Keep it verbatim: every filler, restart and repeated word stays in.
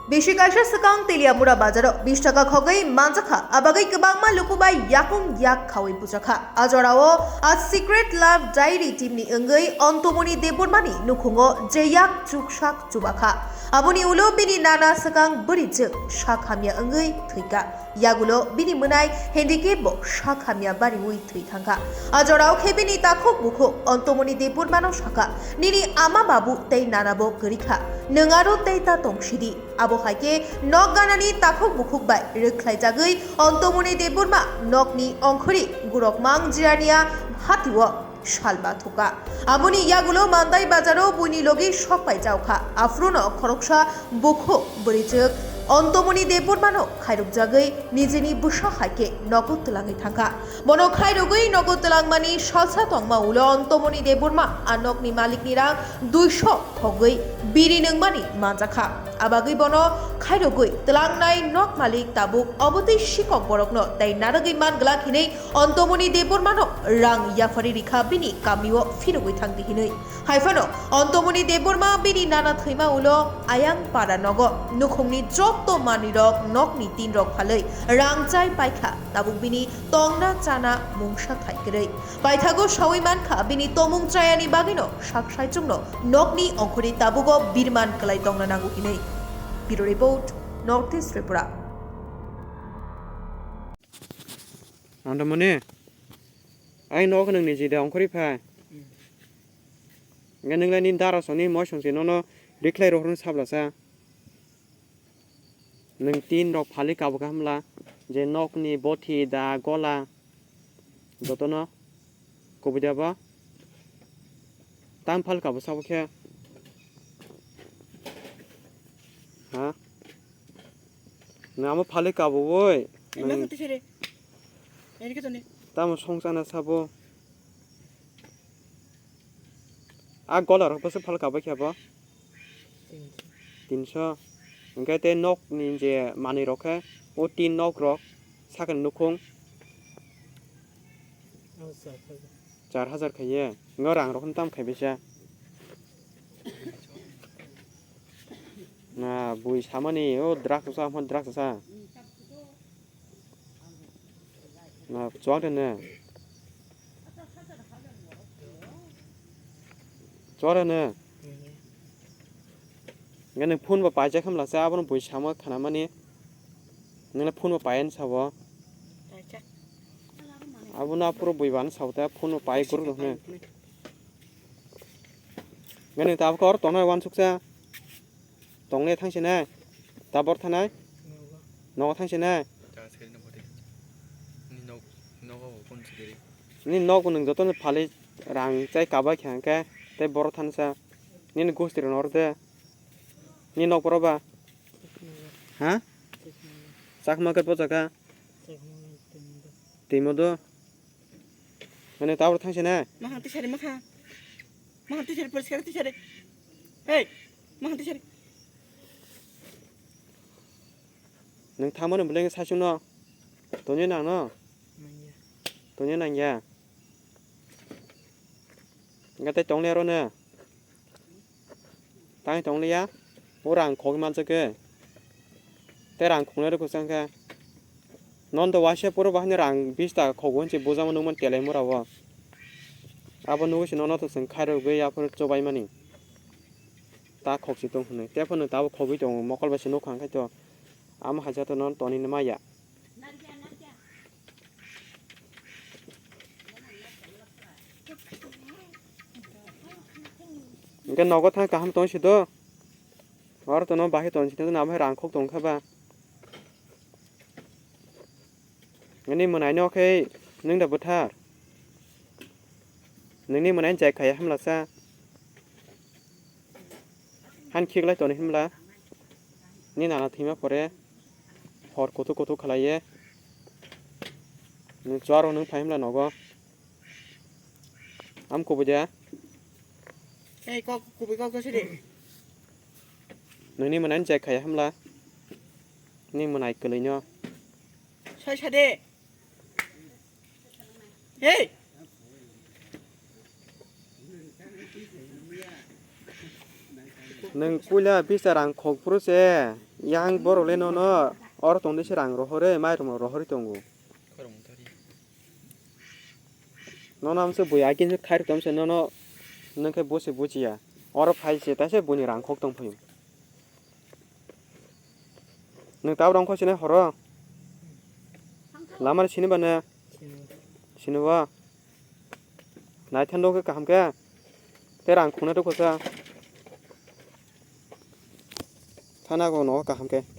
Bisi kaisa swkang Teliamura bazaro bish taka khogwi manjakha, abagwi kwbangma luku bai yakung yak khawi bujakha. A jorao a Secret Love Diary team ni wngwi Ontomoni Debbarma ni nukhungo je yak chuksak chubakha. Aboni ulo bini nana swkang bwrwi chwng sak hamya wngwi thwikha. Yagulo bini mwnai handicap bo sak hamya bariwi thwi thangkha. A jorao khe bini takhuk bukhuk Ontomoni Debbarma no sakha, "Nini ama babu tei nana bo kwrwi kha, nwng aro tei ta tong sidi." Abo hai khe nok ganani takhuk bukhuk bai rwkhlaijagwi Ontomoni Debbarma nokni ongkhorwi Gurokmang Jirania hatio salba thuka. Aboni yagulo Mandai bazaro buini logi sok pai jaokha. Aphuru no khoroksa bukhuk bwrwichwk Ontomoni Debbarma no khairokjagwi nijini bwsa hai khe nogo twlangwi thangkha. Bono khairogwi nogo twlangmani salsa tongma ulo Ontomoni Debbarma a nokni malikni rang duiso khogwi biri nungmani manjakha. Abagwi bono khairogwi twlangnai nok malik tabuk obotwi sikok borokno tei narwgwi man glak hinwi Ontomoni Debbarmano rang yaphari rikha bini kamio phirogwi thangdi hinwi. Haiphano Ontomoni Debbarma bini nana thwima ulo Ayang para nogo nukhungni jotto manwirok nokni tinrok phalwi rang chai paikha, tabuk bini tongna chana mungsa thai kwrwi. Paithago sawi mankha bini tomung chayani bagwino sak saichungno nokni ongkhorwi tabugo birman kwlai tongna nango hinwi. Bureau Report, North East Tripura. Ontomoni, ai nok nungni jida ongkhorwi phai. Hwnkhe nwng lai nini dara songni moi songse nono rikhlai rohorno sablasa. Nwng tin rok phali kabukha hwnla je nokni bothi da gola jotono kubui da bo. Tam phal kabo sabo khe. Ha? Nwng amo phali kabo woi. Nwng tamo songchana sabo. A gola rok bwswk phal kabai khe bo? Tinso. Hwnkhe tei nok ni je manwi rok khe o tin nok rok sakni nukhung char hajar khaiye. Hwnkhe rang rok tam khai bisa. Na bui samani o drugs sa, drugs sa. Na, chuak de ne. Chuak de ne. Nge nung phone bo paijak hamla sa, abono bui samo khanamani. Nung le phone bo paiya ni sabo. Abono aphuru bui bani sabo ta phone bo pai guru hne. Nge nung tabuk or tongnai wansuk sa. Tongle thang sinai. Tabor thanai. Nogo thang sinai. Ni nok, nogo phone sikiri. Ni nok nung joto ni phali rang chai kabai kha hwnkhe tei boro thansa. Nini gosti rok nor de. Ni nok boro ba? Ha? Chakma khe pochaka. Timo do. Mane tabor thang sene. Mahang tisari mahang. Mahang tisari poriskar tisari. Hey, mahang tisari. Nung thamani bwleng saichung no. Tongya nang no. Tongya nang ya. Gatai tongya ro ne. Tang tong liya, o rang khogwi manjak khe. Tei rang khungnai rw kwchang khe. Non do waisa puro bahai ni rang bish taka khogwi hwnse bujama nukmani telai mura o. Abo nugwi se nono to chwng khairogwi aphuru chobaimani. Ta khokchi tong hwnwi. Tei phano tabuk khogwi tongo, mokol bai se nukha hwnkhe to. Amo hai jato no toni maya. Hwnkhe nogo thang kaham tong si do. Oro tono bahai tong si do, abo hai rang khok tong kha ba. Nini mwnai no khe nwng da bwthar. Nini mwnai jai khaya hamla sa. Han khiklai toni himla. Ni nana thima pore hor kuthuk kuthuk khalaiye. Nwng chuaro nwng phai himla nogo. Am kubui de. Ei kok kubui kok sidi. Nini mwnai jai khaya himla. Ni mwnai kwlwino. Sai sade. Hey! Nwng puila bisa rang khok phuru se, Yang borok le nono oro tongde se rang rohore, mairum rohorwi tongo. Nono amse bui akin se khair tomse nono nungkhe bosi bujiya. Oro phai se taise buini rang khok tong phaio. Nwng tabra ongkho sinai horo? Lamari sini ba ne? Sini ba? Naithan rok khe kaham khe? Tei rang khungna rwkho sa? Thana go nogo kaham khe.